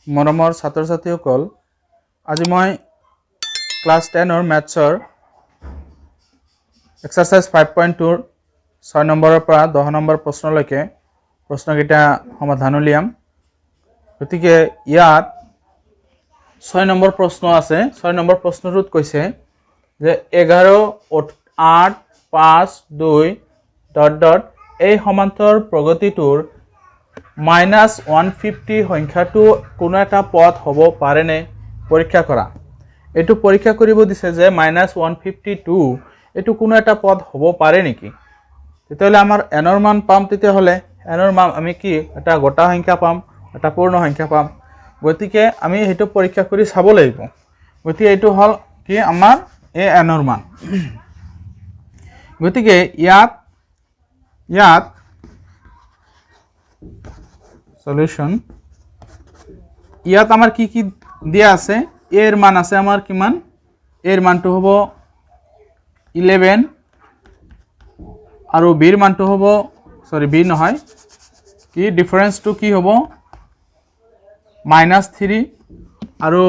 মৰমৰ ছাত্ৰ ছাত্ৰীসকল, আজি মই ক্লাছ 10ৰ মেথছৰ এক্সাৰচাইজ 5.2ৰ 6 নম্বৰৰ পৰা 10 নম্বৰ প্ৰশ্নলৈকে প্ৰশ্নকেইটা সমাধান উলিয়াম। গতিকে ইয়াত 6 নম্বৰ প্ৰশ্ন আছে। 6 নম্বৰ প্ৰশ্নটোত কৈছে যে 11 8 5 2 ডট ডট এই সমান্তৰ প্ৰগতিটোৰ -150 সংখ্যাটো কোনো এটা পদ হ'ব পাৰেনে পৰীক্ষা কৰা। এইটো পৰীক্ষা কৰিব দিছে যে -152 এইটো কোনো এটা পদ হ'ব পাৰে নেকি। তেতিয়াহ'লে আমাৰ এনৰ মান পাম। তেতিয়াহ'লে এনৰ মান আমি কি এটা গোটা সংখ্যা পাম, এটা পূৰ্ণ সংখ্যা পাম। গতিকে আমি সেইটো পৰীক্ষা কৰি চাব লাগিব। গতিকে এইটো হ'ল কি আমাৰ এ এনৰ মান। গতিকে ইয়াত ইয়াত সলিউশন ইয়াত আমাৰ কি কি দিয়া আছে, এৰ মান আছে আমাৰ কিমান, এৰ মানটো হ'ব 11 আৰু বিৰ মানটো হ'ব, সৰি বি নহয়, কি ডিফাৰেন্সটো কি হ'ব -3 আৰু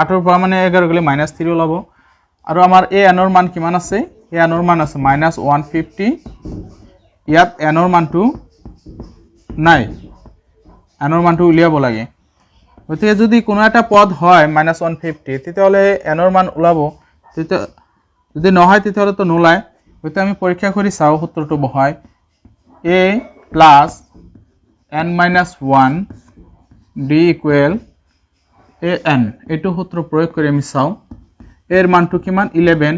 8ৰ পৰা মানে 11 গ'লে -3 ওলাব। আৰু আমাৰ এ এনৰ মান কিমান আছে, এ এনৰ মান আছে -150। ইয়াত এনৰ মানটো নাই, এনৰ মানটো উলিয়াব লাগে। গতিকে যদি কোনো এটা পদ হয় -150 তেতিয়াহ'লে এনৰ মান ওলাব, তেতিয়া যদি নহয় তেতিয়াহ'লেতো নোলায়। গতিকে আমি পৰীক্ষা কৰি চাওঁ সূত্ৰটো বহাই a plus n minus 1 d equal a n, এইটো সূত্ৰ প্ৰয়োগ কৰি আমি চাওঁ। এৰ মানটো কিমান 11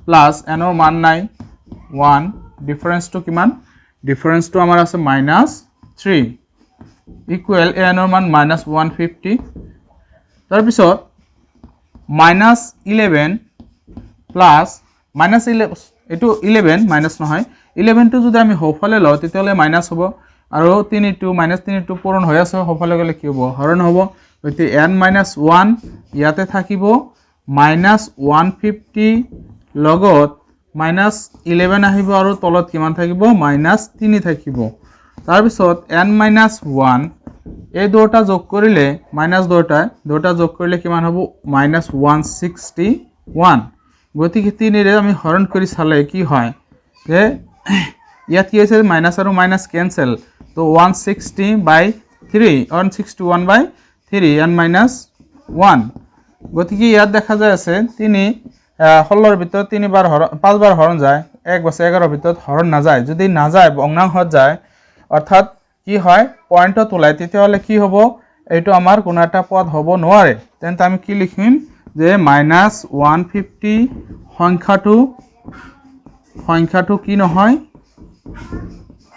প্লাছ এনৰ মান নাই 1, ডিফাৰেন্সটো কিমান, ডিফাৰেন্সটো আমাৰ আছে -3 ইকুৱেল এ এনৰ মান -150। তাৰপিছত -11 প্লাছ এইটো 11 মাইনাছ নহয়, 11টো যদি আমি সোঁফালে লওঁ তেতিয়াহ'লে মাইনাছ হ'ব আৰু তিনিটো মাইনাছ তিনিটো পূৰণ হৈ আছে, সোঁফালে গ'লে কি হ'ব, হৰণ হ'ব। গতিকে এন মাইনাছ 1 ইয়াতে থাকিব -150 লগত -11 আহিব আৰু তলত কিমান থাকিব -3 থাকিব। তাৰপিছত এন মাইনাছ 1 এই দুটা যোগ কৰিলে মাইনাছ দুটা যোগ কৰিলে কিমান হ'ব -161। গতিকে তিনিৰে আমি হৰণ কৰি চালে কি হয় যে ইয়াত কি হৈছে মাইনাছ আৰু মাইনাছ কেঞ্চেল, তো 160 by 3, 161 by 3 n minus 1। গতিকে ইয়াত দেখা যায় আছে তিনি 16ৰ ভিতৰত তিনিবাৰ হৰণ, পাঁচবাৰ হৰণ যায়, এক বছৰ 11ৰ ভিতৰত হৰণ নাযায়। যদি নাযায় ভগ্নাংশত যায়, অৰ্থাৎ কি হয় পইণ্টত ওলায়, তেতিয়াহ'লে কি হ'ব এইটো আমাৰ কোনো এটা পদ হ'ব নোৱাৰে। তেন্তে আমি কি লিখিম যে -150 সংখ্যাটো কি নহয়,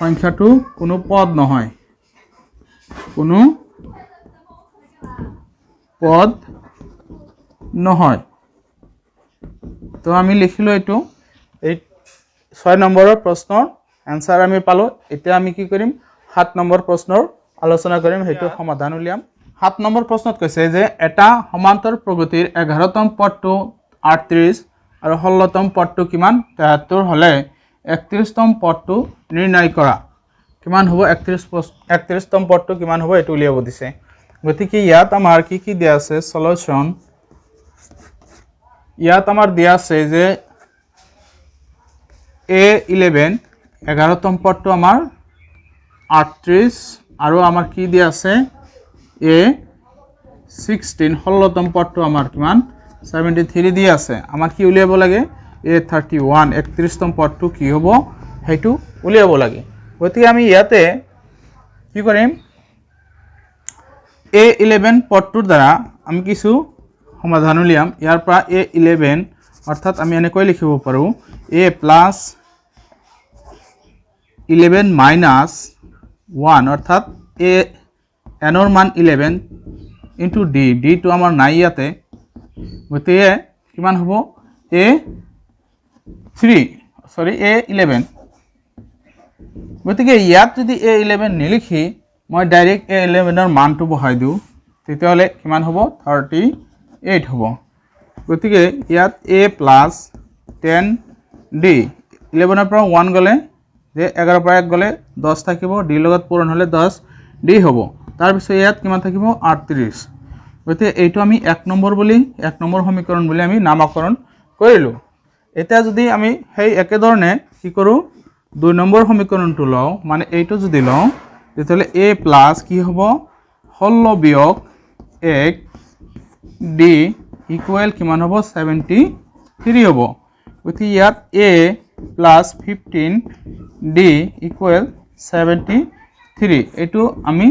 সংখ্যাটো কোনো পদ নহয়, কোনো পদ নহয়। তো আমি লিখিলোঁ এইটো, এই 6 নম্বৰৰ প্ৰশ্নৰ এনচাৰ আমি পালোঁ। এতিয়া আমি কি কৰিম, 7 নম্বৰ প্ৰশ্নৰ আলোচনা কৰিম, সেইটো সমাধান উলিয়াম। 7 নম্বৰ প্ৰশ্নত কৈছে যে এটা সমান্তৰ প্ৰগতিৰ 11তম পদটো 38 আৰু 16তম পদটো কিমান 73 হ'লে 31তম পদটো নিৰ্ণয় কৰা। কিমান হ'ব 31তম পদটো কিমান হ'ব এইটো উলিয়াব দিছে। গতিকে ইয়াত আমাৰ কি কি দিয়া আছে সলিউশন, ইয়াত আমাৰ দিয়া আছে যে এ 11 11তম পদটো আমাৰ 38 আৰু আমাৰ কি দিয়া আছে এ 16 16তম পদটো আমাৰ কিমান 73 দিয়া আছে। আমাৰ কি উলিয়াব লাগে এ 31 31তম পদটো কি হ'ব সেইটো উলিয়াব লাগে। গতিকে আমি ইয়াতে কি কৰিম, এ 11 পদটোৰ দ্বাৰা আমি কিছু সমাধান উলিয়াম। ইয়াৰ পৰা এ 11 অৰ্থাৎ আমি এনেকৈ লিখিব পাৰোঁ এ প্লাছ 11 মাইনাছ 1 অৰ্থাৎ এ এনৰ মান 11 ইনটু ডি, ডিটো আমাৰ নাই ইয়াতে, গতিকে কিমান হ'ব এ থ্ৰী চৰি এ 11। গতিকে ইয়াত যদি এ 11 নিলিখি মই ডাইৰেক্ট এ 11ৰ মানটো বহাই দিওঁ তেতিয়াহ'লে কিমান হ'ব 38 হ'ব। গতিকে ইয়াত এ প্লাছ 10 ডি 11ৰ পৰা 1 গ'লে যে 11ৰ পৰা 1 গ'লে 10 থাকিব, ডিৰ লগত পূৰণ হ'লে 10 ডি হ'ব। তাৰপিছত ইয়াত কিমান থাকিব 38। গতিকে এইটো আমি 1 নম্বৰ বুলি, 1 নম্বৰ সমীকৰণ বুলি আমি নামাকৰণ কৰিলোঁ। এতিয়া যদি আমি সেই একেধৰণে কি কৰোঁ, 2 নম্বৰ সমীকৰণটো লওঁ, মানে এইটো যদি লওঁ, তেতিয়াহ'লে এ প্লাছ কি হ'ব, 16 বিয়োগ 1 ডি ইকুৱেল কিমান হ'ব, 73 হ'ব। গতিকে ইয়াত A plus 15 D equal 73, এইটো আমি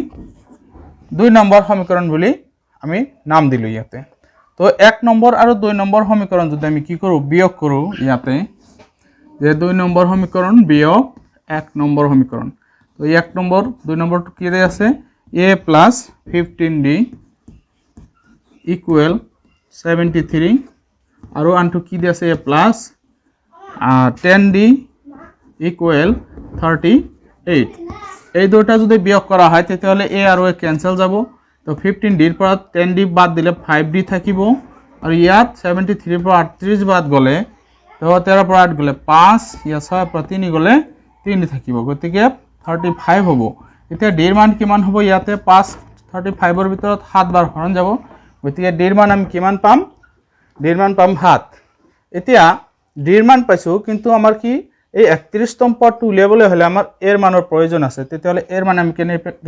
2 নম্বৰ সমীকৰণ বুলি আমি নাম দিলোঁ ইয়াতে। তো 1 নম্বৰ আৰু 2 নম্বৰ সমীকৰণ যদি আমি কি কৰোঁ, বিয়োগ কৰোঁ ইয়াতে, যে 2 নম্বৰ সমীকৰণ বিয়োগ 1 নম্বৰ সমীকৰণ। তো 1 নম্বৰ 2 নম্বৰটো কি আছে, A plus 15 D equal 73, আৰু আনটো কি দি আছে, A plus 10 D equal 38। এই দুটা যদি বিয়োগ কৰা হয় তেতিয়াহ'লে এ আৰু এ কেঞ্চেল যাব। তো 15 ডিৰ পৰা 10 ডি বাদ দিলে 5 ডি থাকিব, আৰু ইয়াত 73 পৰা 38 বাদ গ'লে, তো 13 পৰা 8 গ'লে 5, ইয়াত 6 পৰা 3 গ'লে 3 থাকিব, গতিকে 35 হ'ব। এতিয়া ডিৰ মান কিমান হ'ব, ইয়াতে 5 35ৰ ভিতৰত 7 বাৰ হৰণ যাব, গতিকে ডিৰ মান আমি কিমান পাম, ডিৰ মান পাম 7। এতিয়া ডিৰ মান পাইছোঁ, কিন্তু আমাৰ কি এই 31তম পদটো উলিয়াবলৈ হ'লে আমাৰ এৰ মানৰ প্ৰয়োজন আছে। তেতিয়াহ'লে এৰ মান আমি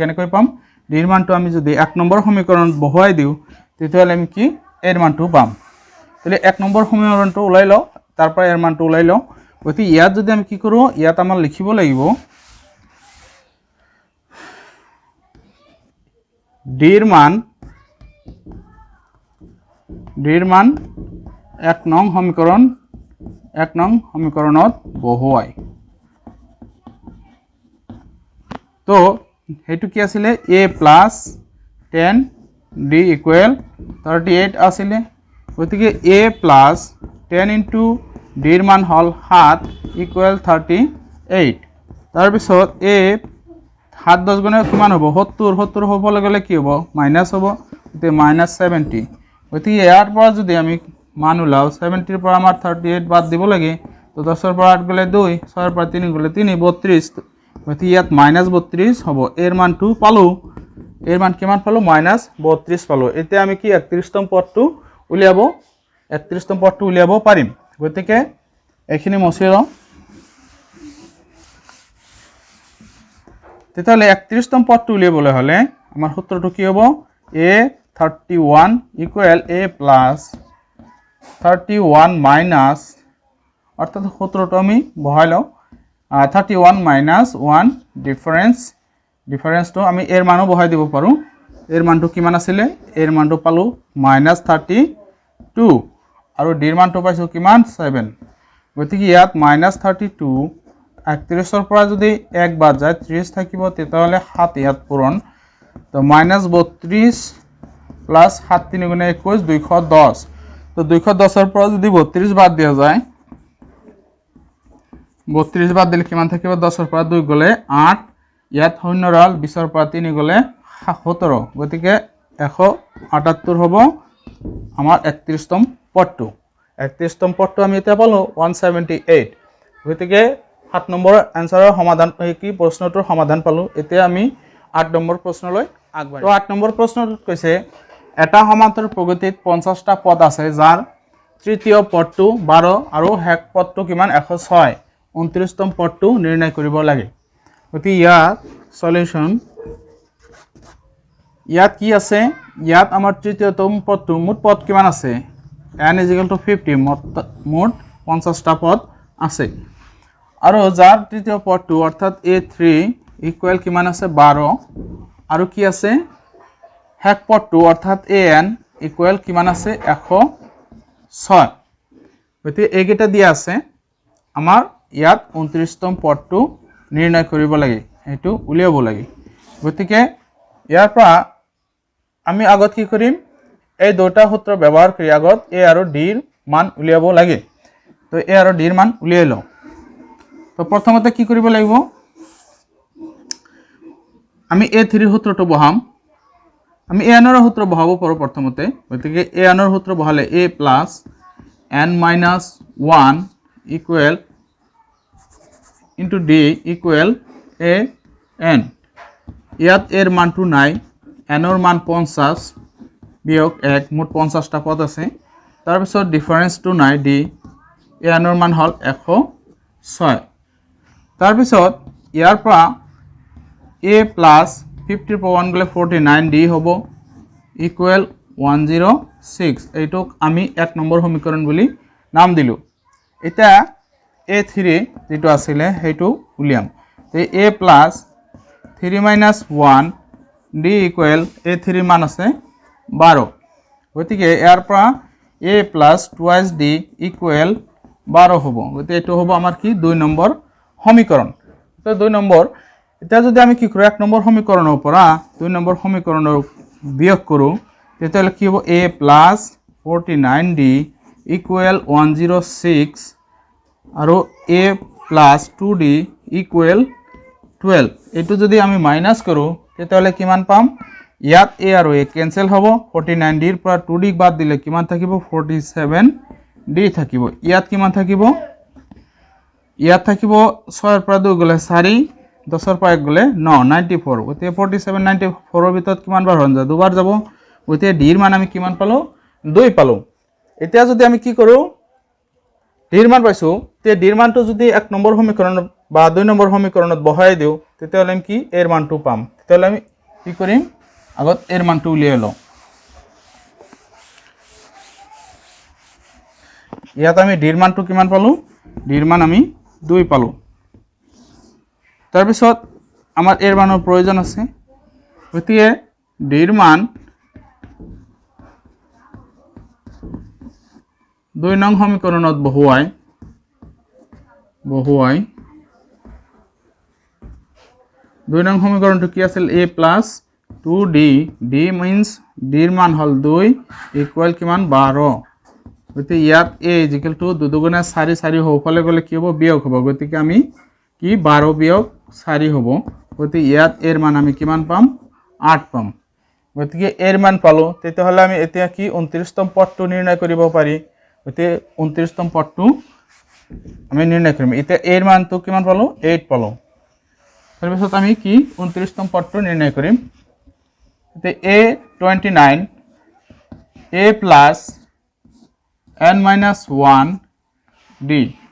কেনেকৈ পাম, ডিৰ মানটো আমি যদি 1 নম্বৰ সমীকৰণত বহুৱাই দিওঁ তেতিয়াহ'লে আমি কি এৰ মানটো পাম। তেতিয়াহ'লে 1 নম্বৰ সমীকৰণটো ওলাই লওঁ, তাৰ পৰা এৰ মানটো ওলাই লওঁ। গতিকে ইয়াত যদি আমি কি কৰোঁ, ইয়াত আমাৰ লিখিব লাগিব ডিৰ মান 1 নং সমীকৰণ, 1 নং সমীকৰণত বহুৱাই। তো সেইটো কি আছিলে, A plus 10 D equal 38 আছিলে। গতিকে এ প্লাছ 10 ইনটু ডিৰ মান হ'ল 7 ইকুৱেল 38। তাৰপিছত এ 7 10 গুণে কিমান হ'ব, 70, 70 হ'বলৈ গ'লে কি হ'ব, মাইনাছ হ'ব, গতিকে মাইনাছ 70। গতিকে ইয়াৰ পৰা যদি আমি মান ওলাওঁ, 70ৰ পৰা আমাৰ 38 বাদ দিব লাগে, তো 10ৰ পৰা 8 গ'লে 2, 6ৰ পৰা 3 গ'লে 3, 32। গতিকে ইয়াত মাইনাছ 32 হ'ব। এৰ মানটো পালোঁ, এৰ মান কিমান পালোঁ, মাইনাছ 32 পালোঁ। এতিয়া আমি কি 31তম পদটো উলিয়াব, 31তম পদটো উলিয়াব পাৰিম। গতিকে এইখিনি মচি লওঁ। তেতিয়াহ'লে 31তম পদটো উলিয়াবলৈ হ'লে আমাৰ সূত্ৰটো কি হ'ব, A 31 equal A plus 31 minus, অৰ্থাৎ সূত্ৰটো আমি বহাই লওঁ, 31 মাইনাছ 1 ডিফাৰেঞ্চ, ডিফাৰেঞ্চটো আমি এৰ মানো বহাই দিব পাৰোঁ। এৰ মানটো কিমান আছিলে, এৰ মানটো পালোঁ মাইনাছ 32, আৰু ডিৰ মানটো পাইছোঁ কিমান, 7। গতিকে ইয়াত মাইনাছ 32, 31ৰ পৰা যদি 1 বাদ যায় 30 থাকিব, তেতিয়াহ'লে 7 ইয়াত পূৰণ, তো মাইনাছ 32 প্লাছ 7 3 গুণে 21, 210। তো 210ৰ পৰা যদি 32 বাদ দিয়া যায়, 32 বাদ দিলে কিমান থাকিব, 10ৰ পৰা 2 গ'লে 8, ইয়াত শূন্য ৰ'ল, 20ৰ পৰা 3 গ'লে 17, গতিকে 178 হ'ব আমাৰ 31তম পদটো। 31তম পদটো আমি এতিয়া পালোঁ 178। গতিকে 7 নম্বৰ এনচাৰৰ সমাধান, কি প্ৰশ্নটোৰ সমাধান পালোঁ। এতিয়া আমি 8 নম্বৰ প্ৰশ্নলৈ আগবাঢ়িম। তো 8 নম্বৰ প্ৰশ্নটোত কৈছে এটা সমান্তৰ প্ৰগতিত 50টা পদ আছে, যাৰ তৃতীয় পদটো 12 আৰু শেষ পদটো কিমান, 106, 29তম পদটো নিৰ্ণয় কৰিব লাগে। গতিকে ইয়াত সলিউশ্যন, ইয়াত কি আছে, ইয়াত আমাৰ তৃতীয়তম পদটো, মুঠ পদ কিমান আছে, এন is equal two 50, মুঠ 50টা পদ আছে, আৰু যাৰ তৃতীয় পদটো অৰ্থাৎ এ থ্ৰী ইকুৱেল কিমান আছে, 12, আৰু কি আছে শেষ পদটো অৰ্থাৎ এ এন ইকুৱেল কিমান আছে, 106। গতিকে এইকেইটা দিয়া আছে, আমাৰ ইয়াত 29তম পদটো নিৰ্ণয় কৰিব লাগে, সেইটো উলিয়াব লাগে। গতিকে ইয়াৰ পৰা আমি আগত কি কৰিম, এই দুটা সূত্ৰ ব্যৱহাৰ কৰি আগত এ আৰু ডিৰ মান উলিয়াব লাগে। তো এ আৰু ডিৰ মান উলিয়াই লওঁ। তো প্ৰথমতে কি কৰিব লাগিব, আমি এ থ্ৰীৰ সূত্ৰটো বহাম। আমি এ এনৰ সূত্ৰ বহাব পাৰোঁ প্ৰথমতে। গতিকে এ এনৰ সূত্ৰ বহালে A plus N minus 1 equal into D equal A N. ইয়াত এৰ মানটো নাই, এনৰ মান 50 বিয়োগ 1, মুঠ 50টা পদ আছে। তাৰপিছত ডিফাৰেঞ্চটো নাই, ডি, এনৰ মান হ'ল 106। তাৰপিছত ইয়াৰ পৰা এ প্লাছ 50ৰ পৰা 1 গ'লে 49 ডি হ'ব, ইকুৱেল 106। এইটোক আমি 1 নম্বৰ সমীকৰণ বুলি নাম দিলোঁ। এতিয়া এ থ্ৰী যিটো আছিলে সেইটো উলিয়াম। A plus 3 minus 1 D equal A থ্ৰীৰ মান আছে 12। গতিকে ইয়াৰ পৰা A plus twice D equal 12 হ'ব। গতিকে এইটো হ'ব আমাৰ কি 2 নম্বৰ সমীকৰণ। তো 2 নম্বৰ, এতিয়া যদি আমি কি কৰোঁ, 1 নম্বৰ সমীকৰণৰ পৰা 2 নম্বৰ সমীকৰণৰ বিয়োগ কৰোঁ, তেতিয়াহ'লে কি হ'ব, A plus 49 D equal 106 আৰু A plus 2 D equal 12। এইটো যদি আমি মাইনাছ কৰোঁ তেতিয়াহ'লে কিমান পাম, ইয়াত এ আৰু এ কেঞ্চেল হ'ব, 49 ডিৰ পৰা 2 ডি বাদ দিলে কিমান থাকিব, 47 ডি থাকিব। ইয়াত কিমান থাকিব, ইয়াত থাকিব 6ৰ পৰা 2 গ'লে 4, 10ৰ পৰা 1 গ'লে 9, 94। গতিকে 47 94ৰ ভিতৰত কিমান বাৰ হৰণ যায়, দুবাৰ যাব। গতিকে ডিৰ মান আমি কিমান পালোঁ, 2 পালোঁ। এতিয়া যদি আমি কি কৰোঁ, ডিৰ মান পাইছোঁ, তেতিয়া ডিৰ মানটো যদি 1 নম্বৰ সমীকৰণত বা 2 নম্বৰ সমীকৰণত বহাই দিওঁ, তেতিয়াহ'লে আমি কি এৰ মানটো পাম। তেতিয়াহ'লে আমি কি কৰিম, আগত এৰ মানটো উলিয়াই লওঁ। ইয়াত আমি ডিৰ মানটো কিমান পালোঁ, ডিৰ মান আমি 2 পালোঁ। তাৰপিছত আমাৰ এৰ মানৰ প্ৰয়োজন আছে, গতিকে ডিৰ মান 2 নং সমীকৰণত বহুৱাই 2 নং সমীকৰণটো কি আছিল, A plus 2 D, D means ডিৰ মান হ'ল 2 ইকুৱেল কিমান 12। গতিকে ইয়াত এ is equal two 2 দুগুণে 4, 4 সোঁফালে গ'লে কি হ'ব, বিয়োগ হ'ব। গতিকে আমি কি 12 বিয়োগ 4 হ'ব। গতিকে ইয়াত এৰ মান আমি কিমান পাম, 8 পাম। গতিকে এৰ মান পালোঁ, তেতিয়াহ'লে আমি এতিয়া কি 29তম পদটো নিৰ্ণয় কৰিব পাৰি। গতিকে 29তম পদটো আমি নিৰ্ণয় কৰিম। এতিয়া এৰ মানটো কিমান পালোঁ, 8 পালোঁ। তাৰপিছত আমি কি 29তম পদটো নিৰ্ণয় কৰিম। এতিয়া A 29 A plus N minus 1 D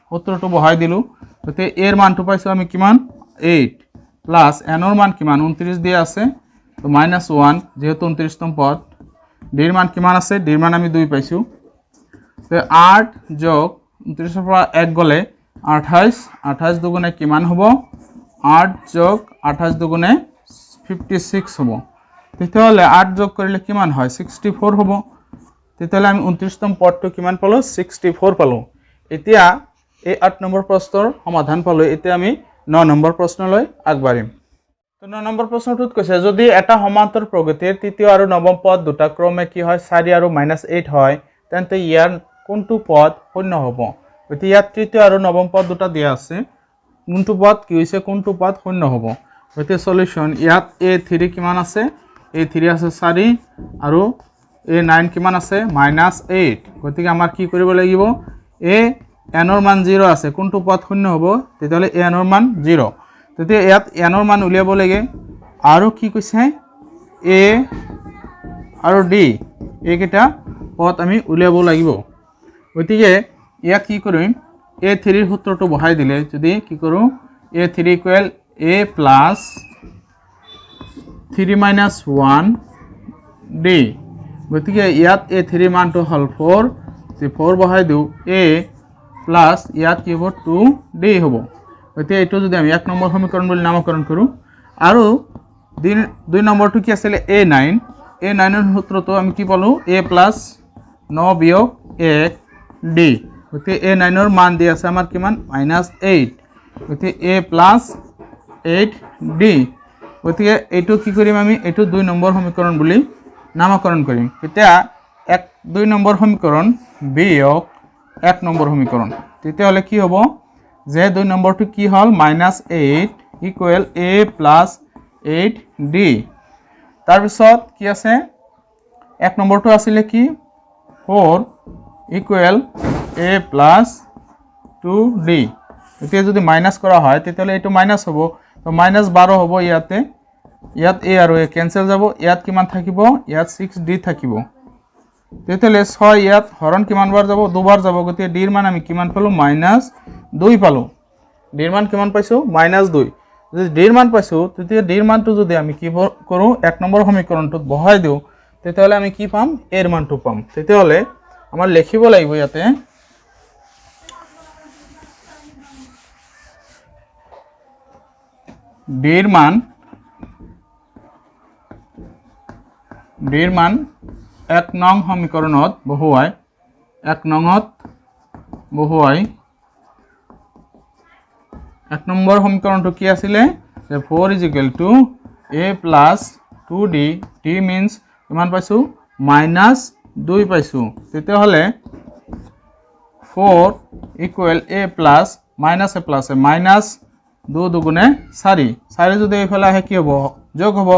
সূত্ৰটো বহাই দিলোঁ। গতিকে এৰ মানটো পাইছোঁ আমি কিমান, 8 প্লাছ এনৰ মান কিমান, 29 দিয়া আছে, তো মাইনাছ 1 যিহেতু 29তম পদ। ডিৰ মান কিমান আছে, ডিৰ মান আমি 2 পাইছোঁ। তো 8 যোগ 29ৰ পৰা 1 গ'লে 28, 28 দুগুণে কিমান হ'ব, 8 যোগ 28 দুগুণে 56 হ'ব। তেতিয়াহ'লে 8 যোগ কৰিলে কিমান হয়, 64 হ'ব। তেতিয়াহ'লে আমি 29তম পদটো কিমান পালোঁ, 64 পালোঁ। এতিয়া এই 8 নম্বৰ প্ৰশ্নৰ সমাধান পালোঁ। এতিয়া আমি 9 নম্বৰ প্ৰশ্নলৈ আগবাঢ়িম। তো 9 নম্বৰ প্ৰশ্নটোত কৈছে, যদি এটা সমান্তৰ প্ৰগতিৰ তৃতীয় আৰু নৱম পদ দুটা ক্ৰমে কি হয়, 4 আৰু -8 হয়, তেন্তে ইয়াৰ কোনটো পদ শূন্য হ'ব। গতিকে ইয়াত তৃতীয় আৰু নৱম পদ দুটা দিয়া আছে, কোনটো পদ কি হৈছে, কোনটো পদ শূন্য হ'ব। গতিকে সলিউশ্যন, ইয়াত এ থ্ৰী কিমান আছে, এ থ্ৰী আছে 4 আৰু এ নাইন কিমান আছে, -8। গতিকে আমাৰ কি কৰিব লাগিব, এ এনৰ মান 0 আছে, কোনটো পদ শূন্য হ'ব, তেতিয়াহ'লে এ এনৰ মান 0। তেতিয়া ইয়াত এনৰ মান উলিয়াব লাগে। আৰু কি কৈছে, এ আৰু ডি এইকেইটা পদ আমি উলিয়াব লাগিব। গতিকে ইয়াত কি কৰিম, এ থ্ৰীৰ সূত্ৰটো বহাই দিলে যদি কি কৰোঁ, A three equal A plus 3 minus 1 D. গতিকে ইয়াত এ থ্ৰীৰ মানটো হ'ল 4, 4 বহাই দিওঁ, এ প্লাছ ইয়াত কি হ'ব, 2 ডি হ'ব। গতিকে এইটো যদি আমি 1 নম্বৰ সমীকৰণ বুলি নামকৰণ কৰোঁ। আৰু 2 নম্বৰটো কি আছিলে, এ নাইন। এ নাইনৰ সূত্ৰটো আমি কি পালোঁ, এ প্লাছ 9 বিয়োগ 1 ডি। গতিকে এ নাইনৰ মান দি আছে আমাৰ কিমান, -8। গতিকে এ প্লাছ 8 ডি। গতিকে এইটো কি কৰিম আমি, এইটো 2 নম্বৰ সমীকৰণ বুলি নামকৰণ কৰিম। এতিয়া 2 নম্বৰ সমীকৰণ বিয়োগ 1 নম্বৰ সমীকৰণ, তেতিয়াহ'লে কি হ'ব, যে 2 নম্বৰটো কি হ'ল, -8 ইকুৱেল এ প্লাছ 8 ডি। তাৰপিছত কি আছে, 1 নম্বৰটো আছিলে কি, 4 ইকুৱেল এ প্লাছ 2 ডি। এতিয়া যদি মাইনাছ কৰা হয় তেতিয়াহ'লে এইটো মাইনাছ হ'ব, তো -12 হ'ব ইয়াতে, ইয়াত এ আৰু এ কেঞ্চেল যাব। ইয়াত কিমান থাকিব? ইয়াত ছিক্স ডি থাকিব। তেতিয়াহ'লে ছয় ইয়াত হৰণ কিমান বাৰ যাব? দুবাৰ যাব। গতিকে ডিৰ মান আমি কিমান পালোঁ? মাইনাছ দুই পালোঁ। ডিৰ মান কিমান পাইছোঁ? মাইনাছ দুই। যদি ডিৰ মান পাইছোঁ, তেতিয়া ডিৰ মানটো যদি আমি কি কৰোঁ, এক নম্বৰ সমীকৰণটোত বহাই দিওঁ, তেতিয়াহ'লে আমি কি পাম? এৰ মানটো পাম। তেতিয়াহ'লে আমাৰ লিখিব লাগিব ইয়াতে ডিৰ মান এক নং সমীকৰণত বহুৱাই, এক নঙত বহুৱাই, এক নম্বৰ সমীকৰণটো কি আছিলে যে four is equal to a plus two d, d means কিমান পাইছোঁ? মাইনাছ দুই পাইছোঁ। তেতিয়াহ'লে four equal a plus minus a plus a minus দুই দুগুণে চাৰি, চাৰি যদি এইফালে আহে কি হ'ব? যোগ হ'ব।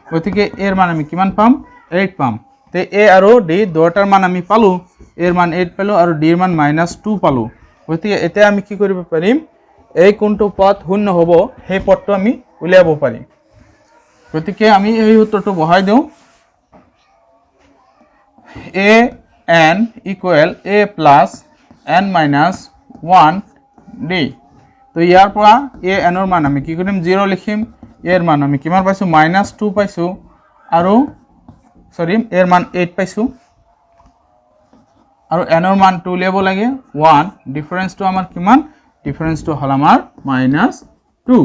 গতিকে এৰ মান আমি কিমান পাম? এইট পাম। তে এ আৰু ডি দুয়োটাৰ মান আমি পালোঁ। এৰ মান এইট পালোঁ আৰু ডিৰ মান মাইনাছ টু পালোঁ। গতিকে এতিয়া আমি কি কৰিব পাৰিম? এই কোনটো পদ শূন্য হ'ব, সেই পদটো আমি উলিয়াব পাৰিম। গতিকে আমি এই সূত্ৰটো বহাই দিওঁ, a n equal a plus n minus one d। তো ইয়াৰ পৰা এ এনৰ মান আমি কি কৰিম? জিৰ' লিখিম। এৰ মান আমি কিমান পাইছোঁ? মাইনাছ টু পাইছোঁ আৰু চৰি, এৰ মান এইট পাইছোঁ আৰু এনৰ মানটো উলিয়াব লাগে ওৱান। ডিফাৰেঞ্চটো আমাৰ কিমান? ডিফাৰেঞ্চটো হ'ল আমাৰ মাইনাছ টু।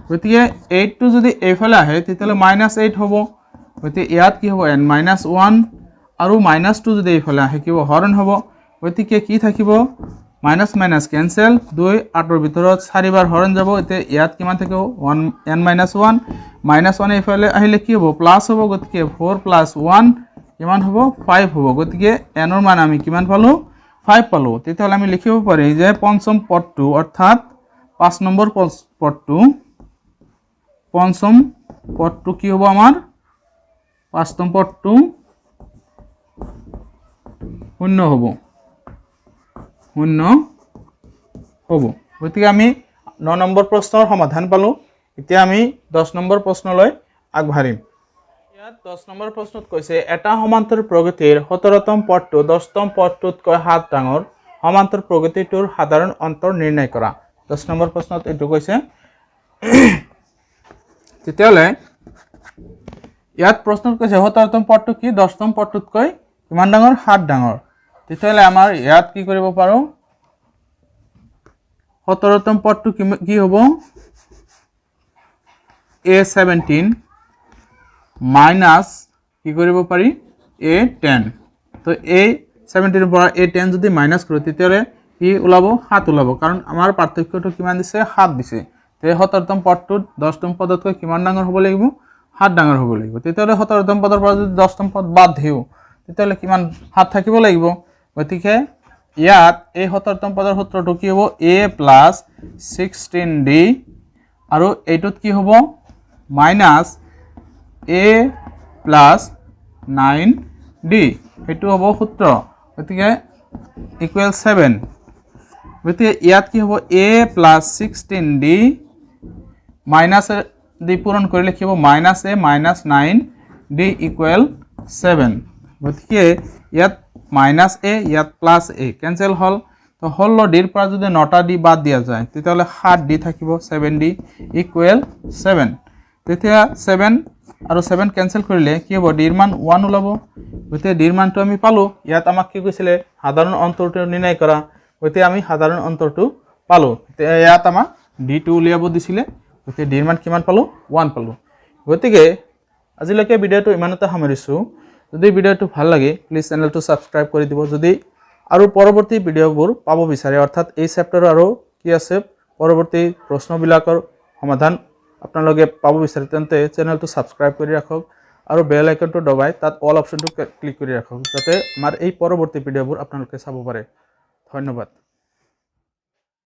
গতিকে এইটটো যদি এইফালে আহে, তেতিয়াহ'লে মাইনাছ এইট হ'ব। গতিকে ইয়াত কি হ'ব? এন মাইনাছ ওৱান আৰু মাইনাছ টু যদি এইফালে আহে কি হ'ব? হৰণ হ'ব। গতিকে কি থাকিব? মাইনাছ মাইনাছ কেঞ্চেল, দুই আঠৰ ভিতৰত চাৰিবাৰ হৰণ যাব। এতিয়া ইয়াত কিমান থাকিব? One n minus one, minus one এইফালে আহিলে কি হ'ব? প্লাছ হ'ব। গতিকে ফ'ৰ প্লাছ ওৱান কিমান হ'ব? ফাইভ হ'ব। গতিকে এনৰ মান আমি কিমান পালোঁ? ফাইভ পালোঁ। তেতিয়াহ'লে আমি লিখিব পাৰি যে পঞ্চম পদটো, অৰ্থাৎ পাঁচ নম্বৰ পদটো, পঞ্চম পদটো কি হ'ব আমাৰ? পাঁচ নম্বৰ পদটো শূন্য হ'ব, শূন্য হ'ব। গতিকে আমি ন নম্বৰ প্ৰশ্নৰ সমাধান পালোঁ। এতিয়া আমি 10 নম্বৰ প্ৰশ্নলৈ আগবাঢ়িম। ইয়াত 10 নম্বৰ প্ৰশ্নত কৈছে, এটা সমান্তৰ প্ৰগতিৰ 17তম পদটো 10তম পদটোতকৈ 7 ডাঙৰ, সমান্তৰ প্ৰগতিটোৰ সাধাৰণ অন্তৰ নিৰ্ণয় কৰা। 10 নম্বৰ প্ৰশ্নত এইটো কৈছে। তেতিয়াহ'লে ইয়াত প্ৰশ্নত কৈছে 17তম পদটো কি 10তম পদটোতকৈ কিমান ডাঙৰ? 7 ডাঙৰ। তেতিয়াহ'লে আমাৰ ইয়াত কি কৰিব পাৰোঁ? 17তম পদটো কি হ'ব? এ 17 মাইনাছ কি কৰিব পাৰি? এ 10। তো এই 17ৰ পৰা এ 10 যদি মাইনাছ কৰোঁ, তেতিয়াহ'লে কি ওলাব? সাত ওলাব। কাৰণ আমাৰ পাৰ্থক্যটো কিমান দিছে? সাত দিছে। তে 17তম পদটোত 10তম পদতকৈ কিমান ডাঙৰ হ'ব লাগিব? সাত ডাঙৰ হ'ব লাগিব। তেতিয়াহ'লে 17তম পদৰ পৰা যদি 10তম পদ বাদ দিওঁ, তেতিয়াহ'লে কিমান? সাত থাকিব লাগিব। গতিকে ইয়াত এই 17তম পদৰ সূত্ৰটো কি হ'ব? এ প্লাছ 16 ডি আৰু এইটোত কি হ'ব? Minus a plus nine d, সেইটো হ'ব সূত্ৰ। গতিকে ইকুৱেল ছেভেন। গতিকে ইয়াত কি হ'ব? A plus 16 d minus দি পূৰণ কৰিলে কি হ'ব? Minus a minus nine d equal seven। গতিকে ইয়াত মাইনাছ এ, ইয়াত প্লাছ এ কেঞ্চেল হ'ল। তো 16 ডিৰ পৰা যদি নটা ডি বাদ দিয়া যায়, তেতিয়াহ'লে সাত ডি থাকিব, ছেভেন ডি ইকুৱেল ছেভেন। তেতিয়া ছেভেন আৰু ছেভেন কেঞ্চেল কৰিলে কি হ'ব? ডিৰ মান ওৱান ওলাব। গতিকে ডিৰ মানটো আমি পালোঁ। ইয়াত আমাক কি কৈছিলে? সাধাৰণ অন্তৰটো নিৰ্ণয় কৰা। গতিকে আমি সাধাৰণ অন্তৰটো পালোঁ। এতিয়া ইয়াত আমাক ডিটো উলিয়াব দিছিলে। গতিকে ডিৰ মান কিমান পালোঁ? ওৱান পালোঁ। গতিকে আজিলৈকে ভিডিঅ'টো ইমানতে সামৰিছোঁ। যদি ভিডিঅ'টো ভাল লাগে, প্লিজ চেনেলটো ছাবস্ক্ৰাইব কৰি দিব। যদি আৰু পৰৱৰ্তী ভিডিঅ'বোৰ পাব বিচাৰে, অৰ্থাৎ এই চেপ্টাৰৰ আৰু কি আছে, পৰৱৰ্তী প্ৰশ্নবিলাকৰ সমাধান আপোনালোকে পাব বিচাৰে, তেন্তে চেনেলটো ছাবস্ক্ৰাইব কৰি ৰাখক আৰু বেল আইকনটো দবাই তাত অল অপশ্যনটো ক্লিক কৰি ৰাখক, যাতে আমাৰ এই পৰৱৰ্তী ভিডিঅ'বোৰ আপোনালোকে চাব পাৰে। ধন্যবাদ।